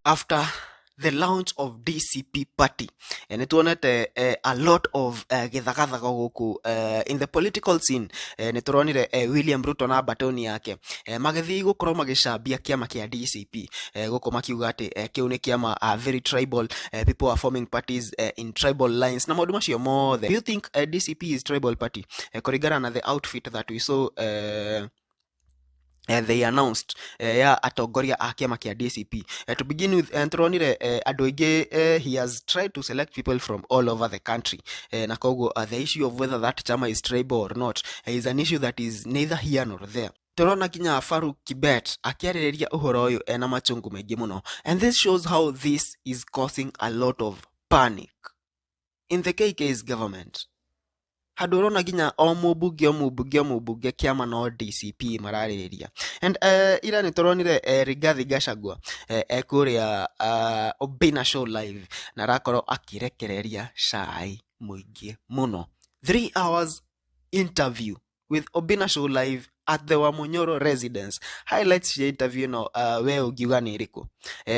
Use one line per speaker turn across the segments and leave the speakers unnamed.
After the launch of DCP party, nĩ tuonete a lot of gĩthagathago gũkũ in the political scene. Nĩ tũronire William Ruto na batoni yake magĩthiĩ gũkorwo magĩcambia kĩama kĩa DCP gũkũ makiuga atĩ kĩu nĩ kĩama very tribal, people are forming parties in tribal lines na maũndũ macio mothe. Do you think DCP is tribal party kũringana na the outfit that we saw they announced ya atongoria a kĩama kĩa DCP? To begin with, tũronire andũ aingĩ, he has tried to select people from all over the country, na koguo the issue of whether that chama is tribal or not is an issue that is neither here nor there. Tũrona nginya Faruk Kibet akĩarĩrĩria ũhoro ũyũ ena machungu maingĩ mũno, and this shows how this is causing a lot of panic in the KK's government, handũ ũrona nginya o mũmbunge, o mũmbunge, o mũmbunge kĩama no DCP mararĩrĩria. And ira nĩ tũronire Rigathi Gachagua ekũrĩa Obina Show live na arakorwo akĩrekereria cai mũingĩ mũno. 3 hours interview with Obina Show live at the Wamunyoro residence. Highlights cia interview ĩno, we ũngiuga nĩ ĩrĩkũ?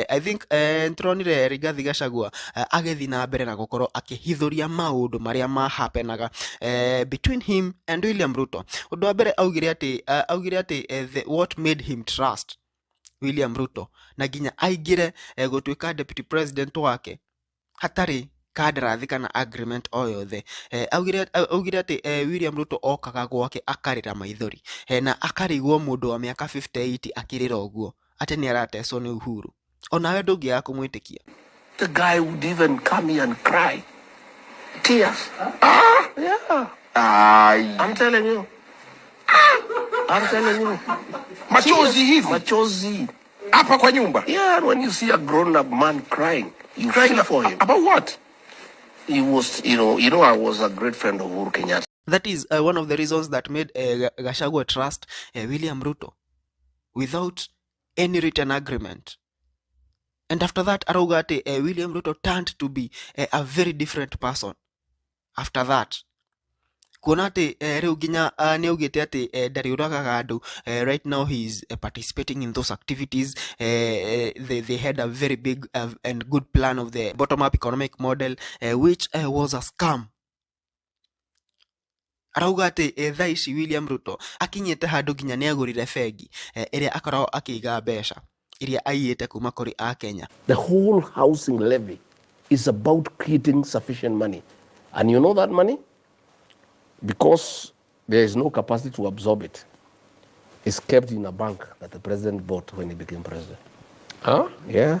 I think nĩtũronire Rigathi Gachagua agĩthiĩ na mbere na gũkorwo akĩhithũria maũndũ marĩa mahapenaga between him and William Ruto. Ũndũ wa mbere augire atĩ what made him trust William Ruto na nginya aingĩre gũtuĩka deputy president wake hatarĩ kandarathi kana agreement o yothe, augire atĩ William Ruto okaga gwake akarĩra maithori, na akarigwo mũndũ wa mĩaka 58 akĩrĩra ũguo atĩ nĩ aratecwo nĩ Uhuru, onawe ndũngĩaga kũmwĩtĩkia.
The guy would even come here and cry. Tears. Ah, yeah.
Ai.
I'm telling you. I'm telling you.
Machozi hivi
Machozi.
Hapa kwa nyumba.
Yeah, and when you see a grown-up man crying, you
Crying
feel for him.
About what?
He was, I was a great friend of Uhuru Kenyatta.
That is one of the reasons that made Gachagua trust William Ruto without any written agreement. And after that, arauga atĩ William Ruto turned to be a very different person after that, kuona atĩ rĩu nginya nĩ augĩte atĩ ndarĩ ũragaga andũ. Right now he is participating in those activities. They had a very big and good plan of the bottom up economic model, which was a scam. Arauga atĩ thaa ici William Ruto akinyĩte handũ nginya nĩ agũrire bengi ĩrĩa akoragwo akĩiga mbeca iria aiyĩte kuma kũrĩ Akenya.
The whole housing levy is about creating sufficient money. And you know that money? Because there is no capacity to absorb it, it's kept in a bank that the president bought when he became president.
Huh?
Yeah.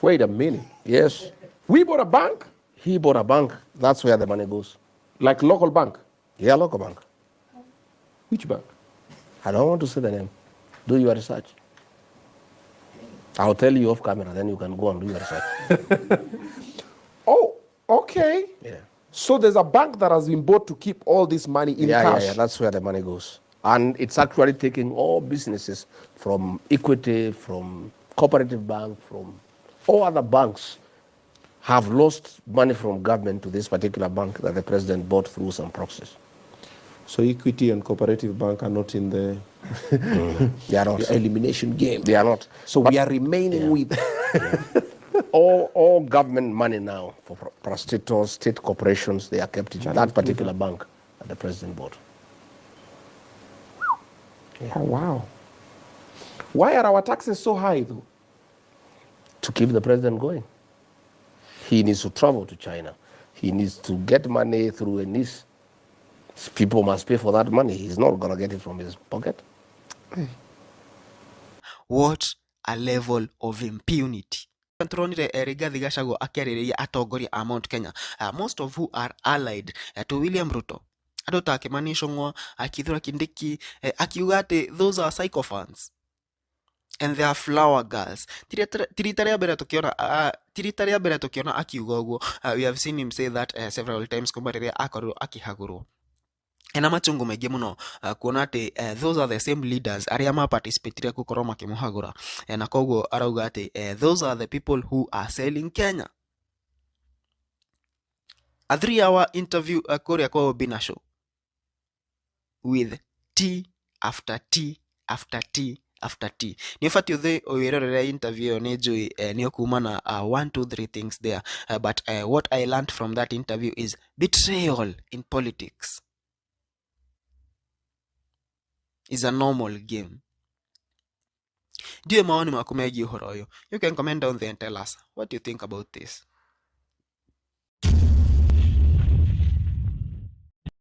Wait a minute.
Yes.
We bought a bank?
He bought a bank. That's where the money goes.
Like local bank.
Yeah, local bank.
Which bank?
I don't want to say the name. Do your research. I'll tell you off camera, then you can go and do your research.
Oh, okay.
Yeah.
So there's a bank that has been bought to keep all this money in cash.
Yeah, that's where the money goes. And it's actually taking all businesses from Equity, from Cooperative Bank, from all other banks have lost money from government to this particular bank that the president bought through some proxies.
So Equity and Cooperative Bank are not in the
They are not.
elimination game.
They are not.
So we are remaining with
All government money now for parastatals, state corporations, they are kept in that particular bank that the president bought.
Oh, wow. Why are our taxes so high, though?
To keep the president going. He needs to travel to China. He needs to get money through a niece. People must pay for that money. He's not going to get it from his pocket.
What a level of impunity! Tũronire Rigathi Gachagua akĩarĩrĩria atongoria a Mount Kenya, most of who are allied to William Ruto, andũ ta Kimani Ichung'wa, Kithure Kindiki, akiuga atĩ those are sycophants and they are flower girls. Ti rita rĩa mbere tũkĩona, ti rita rĩa mbere tũkĩona akiuga ũguo. We have seen him say that several times kuma rĩrĩa akorirwo akĩhagũrwo. Ena machungu maingĩ mũno kuona atĩ those are the same leaders arĩa maparticipatire gũkorwo makĩmũhagũra, na koguo arauga atĩ those are the people who are selling Kenya. A 3 hour interview kũrĩa kwa Obina Show with tea after tea after tea After tea. Nĩ ũbatiĩ ũthiĩ wĩrorere interview ĩyo, nĩ njũĩ nĩ ũkuma na one, two, three things there. But what I learned from that interview is betrayal in politics is a normal game. Ndiũĩ mawoni maku megiĩ ũhoro ũyũ. You can comment down there and tell us what you think about this.